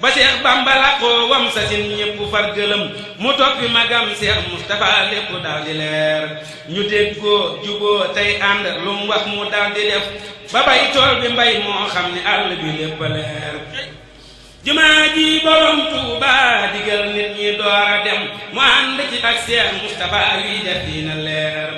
ba Seex Bamba laqoo wam sa sin ñépp far gëlëm mu toppi magam Seex Mustafa lépp daal di leer ñu déggoo juboo tey ànd lu mu wax mu daal di def ba bay tool bi mbay moo xam ne àll bi lépp leer jumaa ji borom Tuuba digal nit ñi door a dem mu ànd ci ak Seex Mustafa wi def dina leer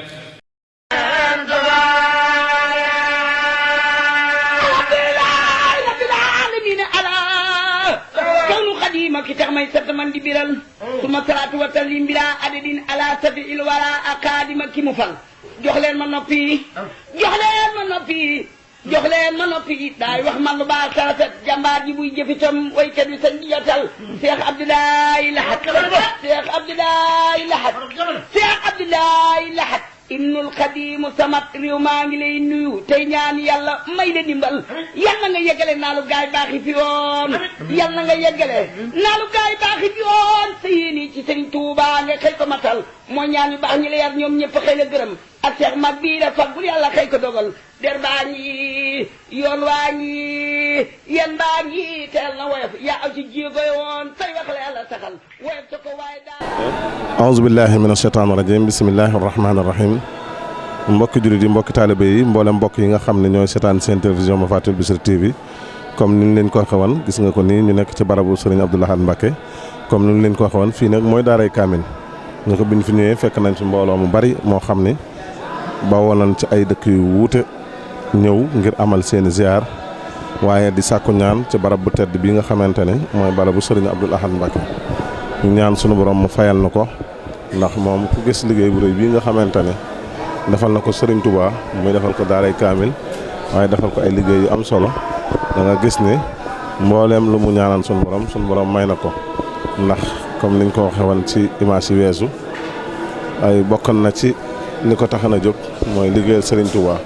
ma ki tax may sant man di biral suma salaatu wa taslim bila adadin ala safi il wara akadima ki mu fal jox leen ma noppi jox leen ma noppi jox leen ma noppi daay wax man lu baax sarafet jàmbaar ji buy jëfitam waykat bi sañ di jotal Cheikh Abdoulaye Lahat Cheikh Abdoulaye Lahat Cheikh Abdoulaye Lahat Ibnul Xadimu Samat réew maa ngi lay nuyu tey ñaan yàlla may la dimbal yal na nga yeggale naalu gaay baaxi fi yoon yal na nga yeggale naalu gaay baaxi fi yoon sa yéene ci Sëriñ Tuuba nga xëy ko matal moo ñaan yu baax ñi la yar ñoom ñëpp xëy la gërëm ak Cheikh mag bii da fag bul yàlla xëy ko dogal der baa ngi yoon waa ngi yen baa ngi teel na woyof yaa aw ci jéegoy woon say wax la yàlla saxal woyof sa ko waaye daal aouzu billahi min asheytaan rajim bismillahi rahmaani rahim mbokki jullit yi mbokki taalibe yi mboolem mbokk yi nga xam ne ñooy seetaan seen télévision Mafaatihul Bichri TV comme ni ñu leen ko waxee woon gis nga ko nii ñu nekk ci barabu Serigne Abdou Lahad Mbacké comme ni ñu leen ko waxee woon fii nag mooy daaray kaamil nga ko bi ñu fi ñëwee fekk nañ ci mbooloo mu bari moo xam ni bawoo nañ ci ay dëkk yu wuute ñëw ngir amal seeni ziar waaye di sàkku ñaan ci barab bu tedd bi nga xamante ne mooy barabu Serigne Abdou Lahad Mbacké ñu ñaan sunu borom mu fayal na ko ndax moom ku gis liggéey bu rëy bii nga xamante ne defal na ko Serigne Touba muy defal ko daaray kaamil waaye defal ko ay liggéey yu am solo da nga gis ne mbooleem lu mu ñaanal sunu borom may na ko ndax comme niñ ko waxee woon ci image yi weesu ay bokkoon na ci li ko tax na jóg mooy liggéeyal Serigne Touba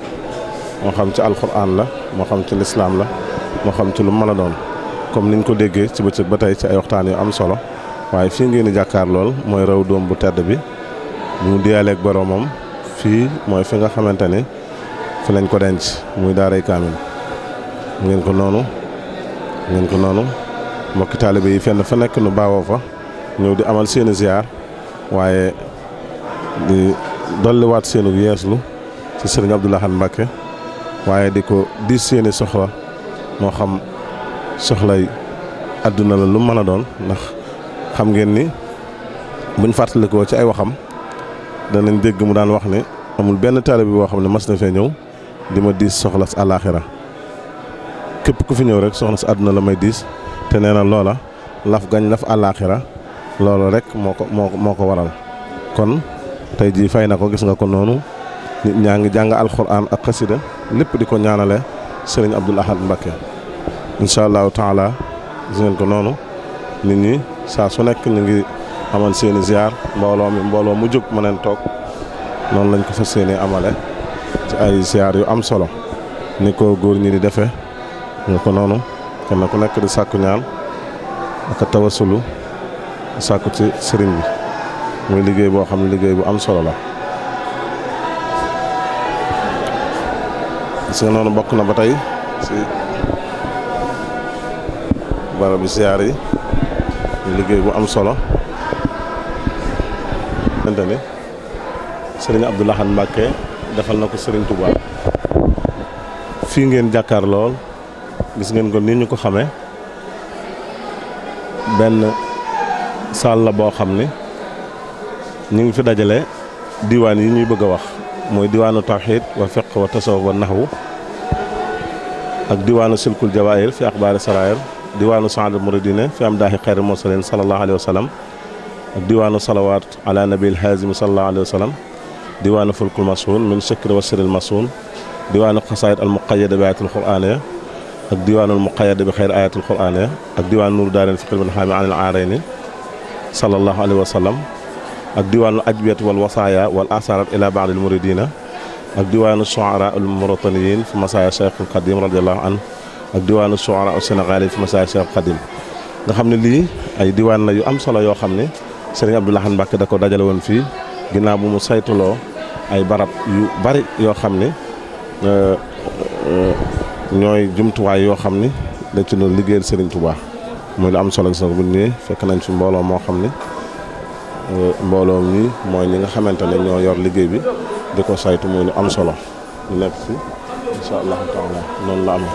moo xam ci alxuraan la moo xam ci lislaam la moo xam ci lu mën a doon comme niñ ko déggee ci bëccëg ba tey ci ay waxtaan yu am solo waaye fii ngeen di jàkkaar lool mooy raw doom bu tedd bi mu diyaaleeg boromam fii mooy fi nga xamante ni fi lañ ko denc muy daaray kaamil ngeen ko noonu mbokki taalibe yi fenn fa nekk nu baawoo fa ñëw di amal seeni ziar waaye di dolliwaat seenu yeeslu ci Serigne Abdou Lahad Mbacké waaye di ko di seeni soxla moo xam soxlay àdduna la lu mën a doon ndax xam ngeen ni buñ fàttalikoo ci ay waxam danañ dégg mu daan wax ne amul benn taalibe bi boo xam ne mas na fee ñëw di ma diis soxla si àllaaxira képp ku fi ñëw rek soxla si àdduna la may diis te nee na loola laf gañ laf àllaaxira loolu rek moo ko waral kon tey jii fay na ko gis nga ko noonu nit ñaa ngi jàng alxuraan ak xasida lépp di ko ñaanale Serigne Abdou Lahad Mbacké incha allahu taala gis ngeen ko noonu nit ñi saa su nekk ñu ngi amal seeni ziar mbooloo mu jóg mën neen toog noonu lañ ko fas yéene amale ci ay ziar yu am solo ni ko góor ñi di defee nga ko noonu kenn ku nekk di sàkku ñaan ak tawasulu di sàkku ci sëriñ bi muy liggéey boo xam ne liggéey bu am solo la. gis nga noonu bokk na ba tey ci barabu ziar yi liggéey bu am solo xamante ni Serigne Abdou Lahad Mbacké defal na ko Serigne Touba fii ngeen jàkkaar lool gis ngeen ko ni ñu ko xamee benn salle la boo xam ni ñu ngi fi dajale diwaan yi ñuy bëgg a wax mooy diwaanu tawxiid wa fiqh wa tasawuf wa nahwu ak diwaanu silkul jawaahir fi axbaari saraayir diwaanu saadul muridine fi am daaxi xayri mursalin sallallahu alayhi wa sallam ak diwaanu salawaat ala nabil haazim sallallahu alayhi wa sallam diwaanu fulkul masuun min shakri wa siril masuun diwaanu xasaayid al muqayyada bi ayatul quraaniya ak diwaanul muqayyada bi xayri ayatul quraaniya ak diwaanu nuuru daarayni fi qilbil haami anil aarayni sallallahu alayhi wa sallam ak diwaanu ajbiyat wal wasaaya wal asaarat ila baadil muridina ak diwaanu shuara al murataniyin fi masaaya Cheikhul Xadim radiyallahu anhu ak diwaanu shuara al sénégal fi masaaya Cheikhul Xadim nga xam ne lii ay diwaan la yu am solo yoo xam ne Serigne Abdou Lahad Mbacké da ko dajale woon fii ginnaaw bu mu saytuloo ay barab yu bari yoo xam ne ñooy jumtuwaay yoo xam ni dañ ci doon liggéeyal Serigne Touba muy lu am solo gis nga bu ñëwee fekk nañ fi mbooloo moo xam ne mbooloo mi mooy ñi nga xamante ne ñoo yor liggéey bi di ko saytu muy lu am solo ñu nekk fi insha allahu taala noonu la amee.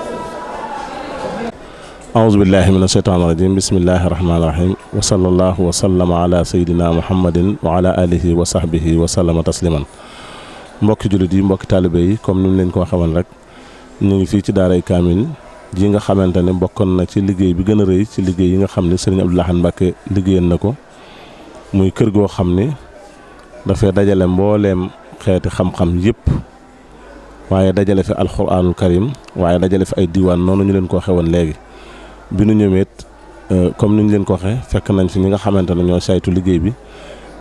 aouzu billahi min asheytaan irajim bismillahi rahmaani rahim wa sallallahu wa sallama ala sayidina muhammadin wa ala alihi wa sahbihi wa sallama tasliman. mbokki jullit yi mbokki taalibe yi comme ni mu leen ko waxee woon rek ñu ngi fii ci daaray kaamil ji nga xamante ne bokkoon na ci liggéey bi gën a rëy ci liggéey yi nga xam ne sëriñ Abdou Lahad Mbacké liggéeyal na ko muy kër goo xam ni dafay dajale mbooleem xeeti xam-xam yëpp waaye dajale fi alxuraanul karim waaye dajale fi ay diwaan noonu ñu leen ko waxee woon léegi bi nu ñëwee comme ni ñu leen ko waxee fekk nañ fi ñi nga xamante ne ñoo saytu liggéey bi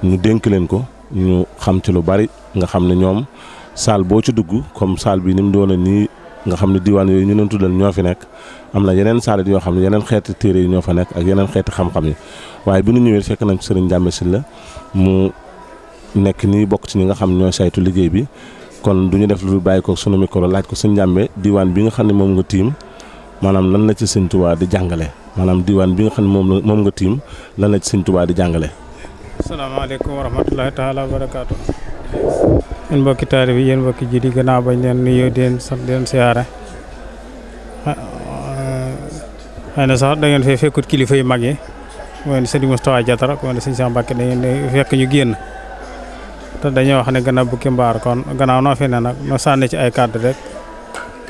ñu dénk leen ko ñu xam ci lu bari nga xam ne ñoom saal boo ci dugg comme saal bi ni mu doon nii nga xam ne diwaan yooyu ñu leen tuddal ñoo fi nekk am na yeneen saalit yoo xam ne yeneen xeeti téere yi ñoo fa nekk ak yeneen xeeti xam-xam yi waaye bi nu ñëwee fekk nañ ci sëriñ Ndiamé Sylla mu nekk nii bokk ci ñi nga xam ne ñoo saytu liggéey bi kon du ñu def lu bàyyi ko sunu micro laaj ko sëñ Ndiamé diwaan bi nga xam ne moom nga tiim maanaam lan la ci sëñ Tuubaa di jàngale maanaam diwaan bi nga xam ne moom nga tiim lan la ci sëñ Tuubaa di jàngale. asalaamaaleykum wa rahmatulahi taala wa barakaatu. yéen mbokki taalibe yi yéen mbokki ji di gannaaw bañ leen nuyoo di leen sant di leen siyaare xëy na sax da ngeen fee fekkut kilifa yu mag yi mooy ne sëñ Moustapha Diatara ko ne sëñ Cheikh Mbacké da ngeen fekk ñu génn te dañoo wax ne gannaaw bukki mbaar kon gannaaw noo fi ne nag noo sànni ci ay kàddu rek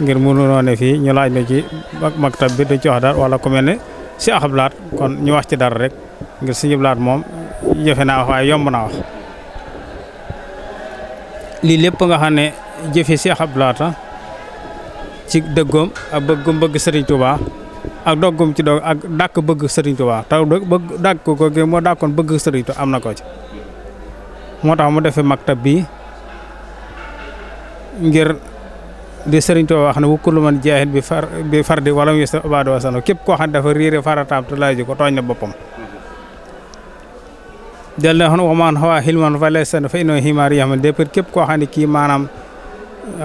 ngir mënunoo ne fii ñu laaj na ci maktab bi duñ ci wax dara wala ku mel ne si axablaat kon ñu wax ci dara rek ngir suñu blaat moom jëfe naa wax waaye yomb naa wax lii lépp nga xam ne jëfe si axablaat ci dëggoom ak bëgg Serigne Touba ak doggum ci dog ak dàkk bëgg Serigne Touba taw bëgg dàkk ko moo dàkkoon bëgg Serigne Touba am na ko ci moo tax mu defee maktab bi ngir di Serigne Touba wax ne wu kullu man jaahid bi fardi wala mu yus abado wasano képp koo xam ne dafa riire farataam te laaju ko tooñ na boppam del na xon wamaan xawaa xilman fa lesan fa inoo ximaar yaman dépp képp koo xam ne kii maanaam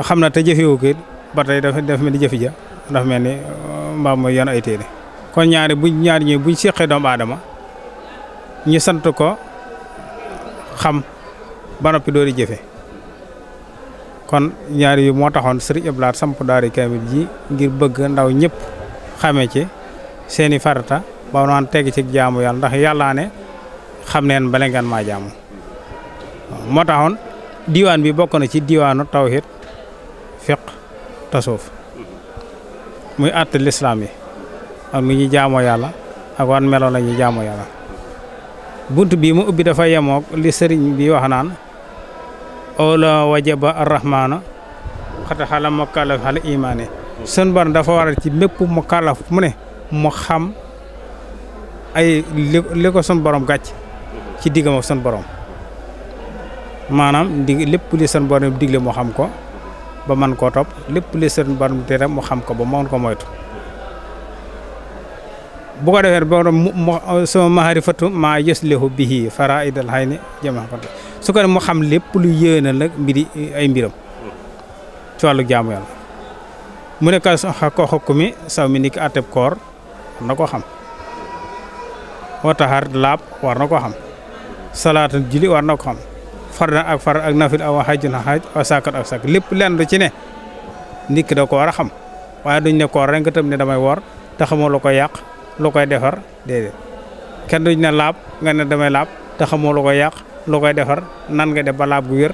xam na te jëfewu ko ba tey dafa def mel ni jëfi ja dafa mel ni mbaam mooy yoon ay téere kon ñaari buñ seqee doomu aadama ñu sant ko xam ba noppi doori jëfe kon ñaari yu moo taxoon Sëriñ Abdou Lahad samp daari kaamil ji ngir bëgg ndaw ñëpp xamee ci seeni farata ba naan tegg ci jaamu yàlla ndax yàllaa ne xam neen bale ngeen maa jaamu moo taxoon diwaan bi bokk na ci diwaanu tawhid fiq tasawuf muy àtte lislaam yi ak nu ñuy jaamoo yàlla ak wan melo la ñuy jaamoo yàlla bunt bii mu ubbi dafa yemoog li sëriñ bi wax naan ola wajaba arrahmaana xata xala mukallaf xala imaane sun borom dafa waral ci mépp mukallaf mu ne mu xam ay li ko sun borom gàcc ci diggam ak sun borom maanaam lépp li sun borom digle mu xam ko ba man koo topp lépp li sun borom tere mu xam ko ba mën ko moytu bu ko defee borom sama maharifatu maa yuslihu bihi faraidal hayni jama su ko ne mu xam lépp lu yéena la mbiri ay mbiram ci wàllu jaamu yàlla mu ne ko xokku mi saw mi ni ki àtteb koor war na ko xam wataxar laab war na ko xam salaatal julli war na ko xam fardan ak far ak nafil aw xajjun xaaj aw sàkkat ak sàkk lépp lenn lu ci ne nit ki da ko war a xam waaye duñ ne koor rek nga tëm ne damay woor te xamoo lu koy yàq lu koy defar déedéet kenn duñ ne laab nga ne damay laab te xamoo lu koy yàq lu koy defar nan nga def ba laab gu wér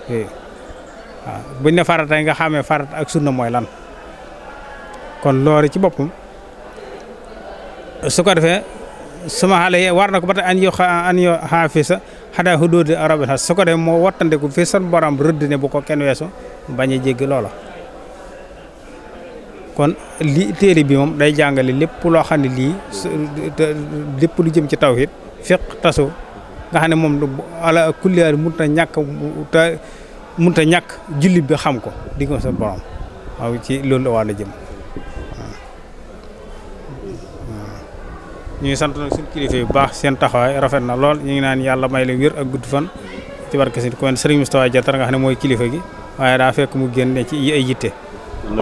waaw buñ ne farata nga xamee farata ak sunna mooy lan kon loolu ci boppam su ko defee suma xale yi war na ko ba tey an yo xaafisa xadaa xuduudi rabbil su ko defee moo wattandeku fi san borom rëdd ne bu ko kenn weesu bañ a jéggi loola kon li téere bi moom day jàngale lépp loo xam ne lii lépp lu jëm ci tawhid fiq tasu nga xam ne moom ala kulliyaar munta ñàkk jullit bi xam ko di ko sa borom waaw ci loolu la wàlla jëm ñu ngi sant nag suñu kilifa yu baax seen taxawaay rafet na lool ñu ngi naan yàlla may leen wér ak gudd fan ci barke si ko Serigne Moustapha Diatara nga xam ne mooy kilifa gi waaye daa fekk mu génne ci ay yitte.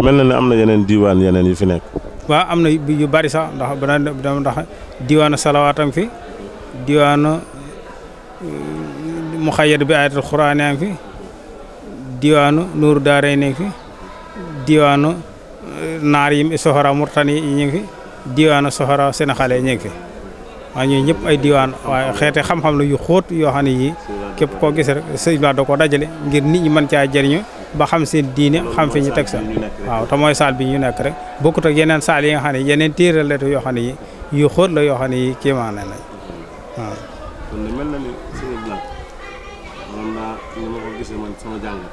mel na ne am na yeneen diwaan yeneen yu fi nekk. waaw am na yu bari sax ndax diwaanu salawaatam fi diwaanu muxayyad bi ayatul xuraan yaa ngi fi diwaanu nuuru daara yi nekk fi diwaanu naar yi soxora murtani yi ñu ngi fi diwaanu soxora sénégalais yi ñu ngi fi waaye ñooñu ñëpp ay diwaan waaye xeete xam-xam la yu xóot yoo xam ne yii képp koo gis rek sëñ bi da koo dajale ngir nit ñi mën caa jëriñu ba xam seen diine xam fi ñu teg sa waaw te mooy saal bi ñu nekk rek bokkut ak yeneen saal yi nga xam ne yeneen téere la yoo xam ne yi yu xóot la yoo xam ne yi kéemaane lañ waaw. kon mel na ni sëñ Blanc moom ni ma ko gisee man sama jàngat.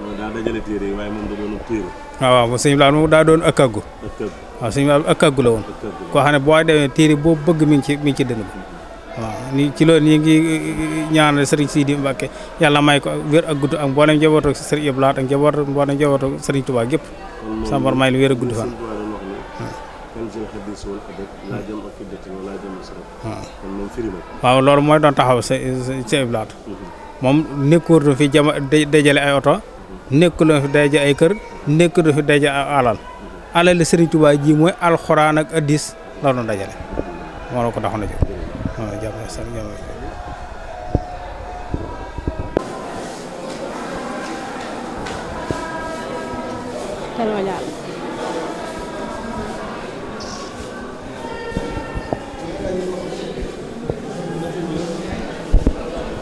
moom daa dajale téere yi waaye moom da doon téere. waaw sëñ Blanc moom daa doon ëkkagu. waaw sëñ Blanc ëkkagu la woon. koo xam ne boo demee téere boo bëgg mi ngi ci dënn bi waaw ni ci loolu ñu ngi ñaanal sëriñ Sidi Mbacke yàlla may ko wér ak gudd ak mboolem njabootu sëriñ Ibou Lahad ak mboolem njabootu sëriñ Touba gépp sama bor may lu wér ak gudd fan. waaw loolu mooy doon taxaw sa Ibou Lahad moom nekkul fi dajale ay oto nekkul fi dajale ay kër nekkul fi dajale ay alal la sëriñ Touba ji mooy alxuraan ak hadiis la doon dajale moo la ko taxoon a jóg waaw jàmm sax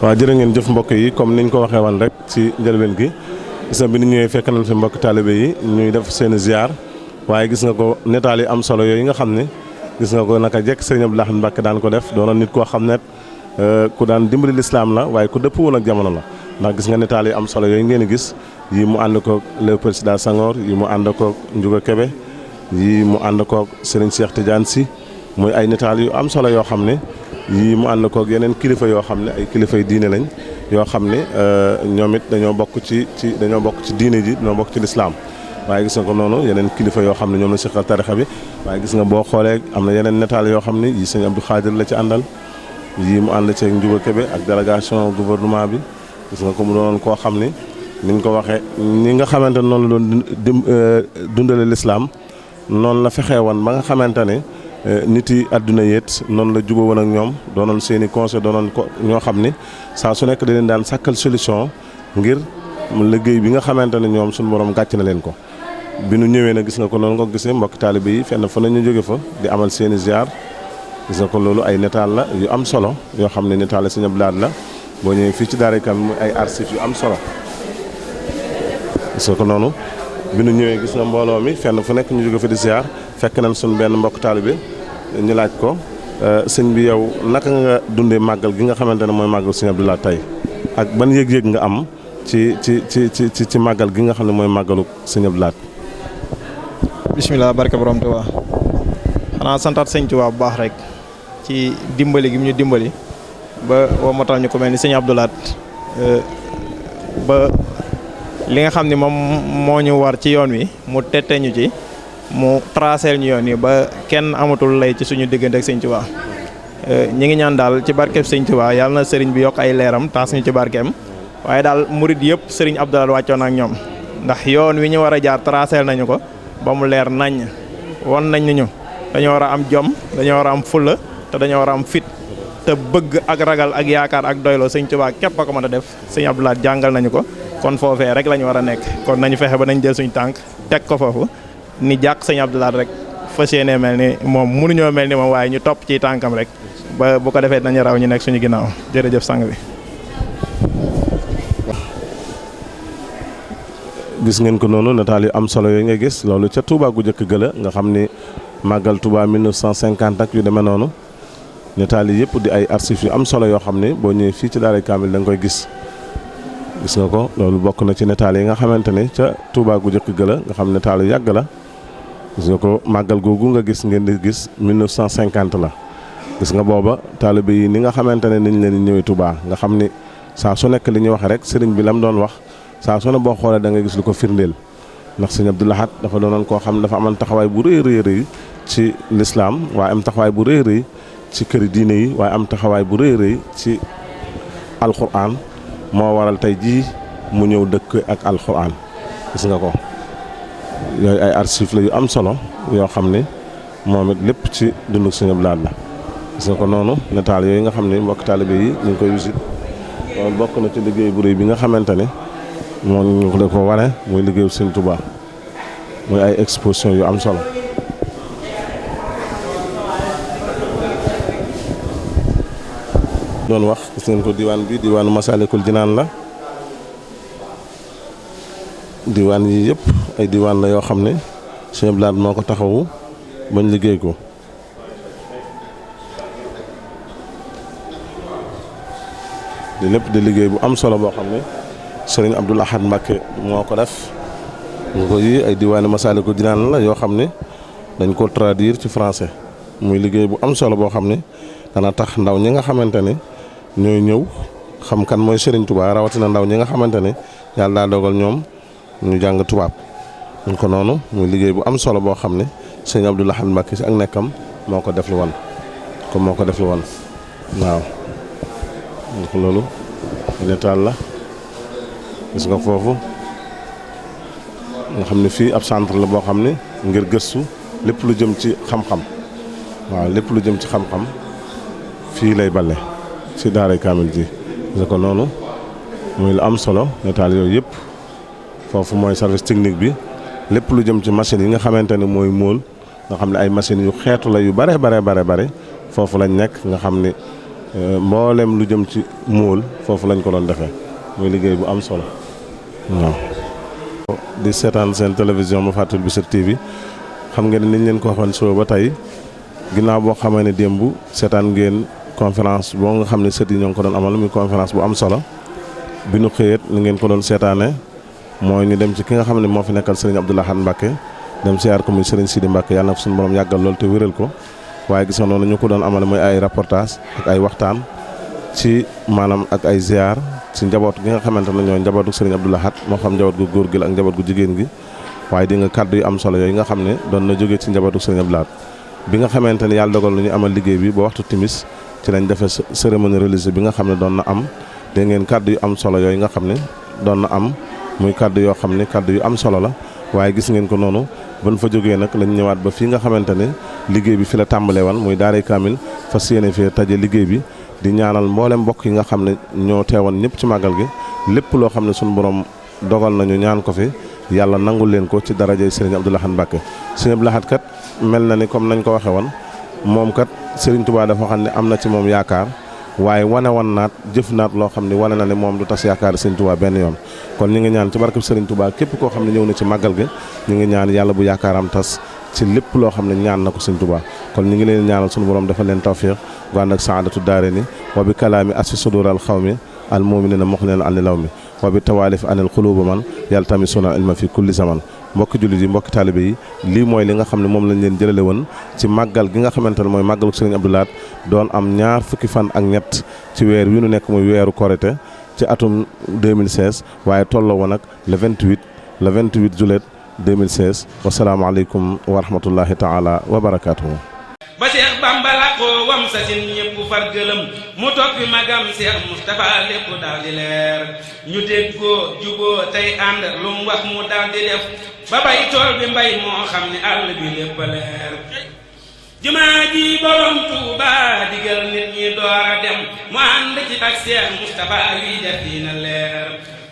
waaw jërë ngeen jëf mbokk yi comme niñ ko waxee woon rek ci njëlbeen gi gis nga bi ñu ñëwee fekk nañ fi mbokk taalibe yi ñuy def seen ziar waaye gis nga ko netaal yi am solo yooyu nga xam ne gis nga ko naka jekk sëriñ Abdou Lahad Mbacké daan ko def doonoon nit koo xam ne ku daan dimbali lislaam la waaye ku dëpp woon ak jamono la ndax gis nga netaal yi am solo yooyu ngeen gis yi mu ànd koog Léopold Sédar Senghor yi mu ànd koog Ndiouga Kébé yi mu ànd koog Serigne Cheikh Tidiane Sy muy ay netaal yu am solo yoo xam ne yii mu ànd koog yeneen kilifa yoo xam ne ay kilifa yu diine lañ yoo xam ne ñoom it dañoo bokk ci diine ji dañoo bokk ci lislaam waaye gis nga ko noonu yeneen kilifa yoo xam ne ñoom la siqal tarixa bi waaye gis nga boo xoolee am na yeneen netaal yoo xam ne yii sëñ Abdou Khadir la ci àndal yii mu ànd ceeg Ndiouga Kébé ak délégation gouvernement bi gis nga ko mu doon koo xam ni niñ ko waxee ñi nga xamante ne noonu la doon dundale lislaam noonu la fexee woon ba nga xamante ne nit yi àdduna yéet noonu la jubóo woon ak ñoom doonoon seen i conseil doonoon ko ñoo xam ni saa su nekk da leen daan sàkkal solution ngir liggéey bi nga xamante ne ñoom suñu borom gàcc na leen ko. bi nu ñëwee na gis nga ko noonu nga gisee mbokki taalibe yi fenn fa ñu jóge fa di amal seen i ziar gis nga ko loolu ay netaal la yu am solo yoo xam ne netaal la Sëñ Abdou Lahad la boo ñëwee fii ci Daaray Kamil muy ay archives yu am solo gis nga ko noonu. bi nu ñëwee gis nga mbooloo mi fenn fu nekk ñu jóge fa di ziar fekk nañ suñu benn mbokk taalibe ñu laaj ko sëñ bi yow naka nga dundee màggal gi nga xamante ne mooy màggal Sëñ Abdou Lahad tey ak ban yëg-yëg nga am ci màggal gi nga xam ne mooy màggalu Sëñ Abdou Lahad. bisimilah barke borom Tuubaa xanaa santaat sëñ Tuubaa bu baax rek ci dimbali gi mu ñu dimbali ba womatal ñu ko mel ni Sëñ Abdou Lahad ba. li nga xam ne moom moo ñu war ci yoon wi mu tette ñu ci mu tracé ñu yoon wi ba kenn amatul lay ci suñu diggante ak sëñ Tuubaa ñi ngi ñaan daal ci barkeem sëñ Tuubaa yàlla na sëriñ bi yokk ay leeram taas ñu ci barkeem waaye daal murid yëpp sëriñ Abdou Lahad wàccoon ak ñoom ndax yoon wi ñu war a jaar tracé nañu ko ba mu leer naññ won nañ ni ñu dañoo war a am jom dañoo war a am fulla te dañoo war a am fit te bëgg ak ragal ak yaakaar ak doyloo sëñ Tuubaa képp a ko mën a def sëñ Abdou Lahad jàngal nañu ko kon foofee rek lañu war a nekk kon nañu fexe ba nañ jël suñu tànk teg ko foofu ni jàq sëñ Abdou Lahad rek fas yéenee mel ni moom mënuñoo mel ni moom waaye ñu topp ci tànkam rek ba bu ko defee nañu raw ñu nekk suñu ginnaaw jërëjëf sang bi. gis ngeen ko noonu nataal yu am solo yooyu nga gis loolu ca Touba gu njëkk gëla nga xam ni màggal Touba 1950 ak yu demee noonu nataal yi yëpp di ay archives yu am solo yoo xam ne boo ñëwee fii ci Daaray Kamil da nga koy gis. gis nga ko loolu bokk na ci netaal yi nga xamante ne ca Touba gu njëkk ga la nga xam netaal yu yàgg la gis nga ko màggal googu nga gis ngeen di gis 1950 la gis nga booba taalibe yi ni nga xamante ne niñ leen ñëwee Touba nga xam ni saa su nekk li ñuy wax rek sëriñ bi lam doon wax saa su ne boo xoolee da nga gis lu ko firndeel ndax Sëñ Abdou Lahad dafa doonoon koo xam ne dafa amoon taxawaay bu rëy rëy ci lislaam waaye am taxawaay bu rëy rëy ci këri diine yi waaye am taxawaay bu rëy rëy ci alquran moo waral tey jii mu ñëw dëkk ak alxuraan gis nga ko yooyu ay archives la yu am solo yoo xam ni moom it lépp ci dundu Sëñ Abdou Lahad la. gis nga ko noonu nataal yooyu nga xam ne mbokk taalibe yi ñu ngi koy wisit loolu bokk na ci liggéey bu rëy bi nga xamante ne moo ñu ko wane muy liggéeyu Sëñ Tuubaa muy ay exposition yu am solo. doon wax gis ngeen ko diwaan bi diwaanu Masaalikul Jinaan la diwaan yi yëpp ay diwaan la yoo xam ne Sëñ Abdou Lahad moo ko taxawu bañ liggéey ko. di lépp di liggéey bu am solo boo xam ne Sëriñ Abdou Lahad Mbacké moo ko def nga ko yi ay diwaani Masaalikul Jinaan la yoo xam ne dañ ko traduire ci français muy liggéey bu am solo boo xam ne dana tax ndaw ñi nga xamante ne ñooy ñëw xam kan mooy Sëriñ Tuubaa rawatina ndaw ñi nga xamante ne yàlla daa dogal ñoom ñu jàng tubaab ñu ko noonu muy liggéey bu am solo boo xam ne Sëriñ Abdou Lahad Mbacké si ak nekkam moo ko def lu woon comme moo ko def lu woon waaw. donc loolu netaal la gis nga foofu nga xam ne fii ab centre la boo xam ne ngir gëstu lépp lu jëm ci xam-xam waaw lépp lu jëm ci xam-xam fii lay bale ci daaray kaamil ji gis nga ko noonu muy lu am solo netaal yooyu yëpp foofu mooy service technique bi lépp lu jëm ci machine yi nga xamante ne mooy móol nga xam ne ay machines yu xeetu la yu bare foofu lañ nekk nga xam ne mboolem lu jëm ci móol foofu lañ ko doon defee muy liggéey bu am solo waaw. di seetaan seen télévision Mafaatihul Bichri TV xam ngeen ni ñu leen ko waxoon suba ba tey ginnaaw boo xamee ne démb seetaan ngeen conférence boo nga xam ne sët yi ñoo ngi ko doon amal muy conférence bu am solo bi nu xëyeet ni ngeen ko doon seetaane mooy ñu dem ci ki nga xam ne moo fi nekkal Sëriñ Abdou Lahad Mbacké dem siyaar ko muy Sëriñ Sidi Mbacké yàlla na ko suñu borom yàggal lool te wéral ko. waaye gis nga noonu ñu ko doon amale mooy ay reportage ak ay waxtaan ci maanaam ak ay ziar ci njaboot gi nga xamante ne ñooy njabootu Sëriñ Abdou Lahad moo xam njaboot gu góor gi la ak njaboot gu jigéen gi waaye di nga kàddu yu am solo yooyu nga xam ne doon na jógee ci njabootu Sëriñ Abdou Lahad bi nga xamante ne yàlla dogal na ñu amal liggéey bi ba waxtu timis ci lañ defee cérémonie religieuse bi nga xam ne doon na am dégg ngeen kàddu yu am solo yooyu nga xam ne doon na am muy kàddu yoo xam ne kàddu yu am solo la waaye gis ngeen ko noonu ban fa jógee nag lañ ñëwaat ba fii nga xamante ne liggéey bi fi la tàmbalee woon muy daaray kaamil fas yéene fee taje liggéey bi di ñaanal mboolem mbokk yi nga xam ne ñoo teewoon ñëpp ci màggal gi lépp loo xam ne suñu borom dogal nañu ñaan ko fi yàlla nangul leen ko ci darajay Sëriñ Abdou Lahad Mbacké. Sëriñ Abdou Lahad kat mel na ni comme nañ ko waxee woon moom kat Sëriñ Tuubaa dafa xam ne am na ci moom yaakaar waaye wane woon naat jëf naat loo xam ne wane na ne moom du tas yaakaar Sëriñ Tuubaa benn yoon kon ñu ngi ñaan ci barkeb Sëriñ Tuubaa képp koo xam ne ñëw na ci màggal gi ñu ngi ñaan yàlla bu yaakaaram tas ci lépp loo xam ne ñaan na ko Sëriñ Tuubaa kon ñu ngi leen ñaanal suñu borom dafa leen tawfiq gu ànd ak saadatu daare ni wa bi kalaami asfi sudural xawmi al muminina moxneen ani law mi wa bi tawaalif anil xuluba man yàlla tamit suna ilma fi kulli zaman mbokki jullit yi mbokki taalibe yi lii mooy li nga xam ne moom lañ leen jëlale woon ci màggal gi nga xamante ne mooy màggalu Sëriñ Abdou Lahad doon am ñaar fukki fan ak ñett ci weer wi nu nekk muy weeru korite ci atum 2016 waaye tolloo woon ak le 28 juillet 2016 wasalaamaaleykum wa rahmatullahi taala wa barakaatuhu. ba Seex Bamba laqoo wam sa sin ñëpp far gëlëm mu toog fi magam Seex Mustapha lépp daal di leer ñu déggoo juboo tey ànd lu mu wax mu daal di def ba bay tool bi mbay moo xam ne àll bi lépp a leer jumaa ji borom Tuuba digal nit ñi door a dem mu ànd ci ak Seex Mustapha yi def dina leer